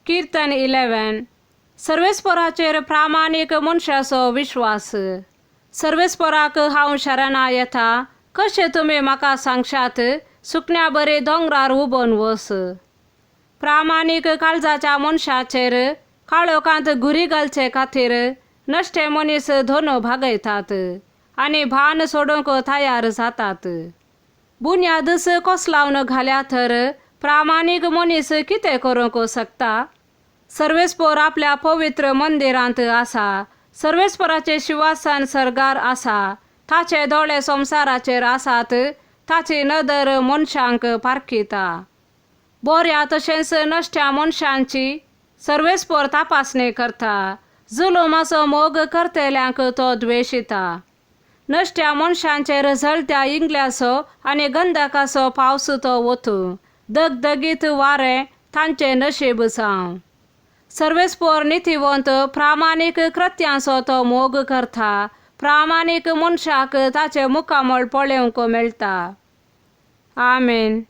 किर्तन 11. सर्वेस्पोराचेर प्रामाणीक मनशाचो विश्वास. सर्वेस्पोराक हांव शरणा येता. कशें तुमी म्हाका सांगशात, सुकण्या बरी दोंगरार उबोन वस. प्रामाणीक काळजाच्या मनशाचेर काळोखांत घुरी घालचे खातीर नश्टे मनीस धोनो भागयतात आनी भान सोडूंक तयार जातात. बुन्यादच कोसलावन घाल्या तर प्रामाणीक मनीस कितें करूंक शकता? सर्वेस्पोर आपल्या पवित्र मंदिरांत आसा. सर्वेस्पोराचें शिवासन सर्गार आसा. ताचे दोळे संवसाराचेर आसात. ताची नदर मनशांक पारखिता. बऱ्या तशेंच नश्ट्या मनशांची सर्वेस्पोर तपासणी करता. जुलुमाचो मोग करतल्यांक तो द्वेशिता. नश्ट्या मनशांचेर जळत्या इंगल्याचो आनी गंधकाचो पावस तो वतू. दगदगीत वारें तांचें नशीब जावं. सर्वेस्पोर नितीवंत प्रामाणीक कृत्यांचो तो मोग करता. प्रामाणीक मनशाक ताचें मुखामळ पळोवंक मेळटा. आमेन.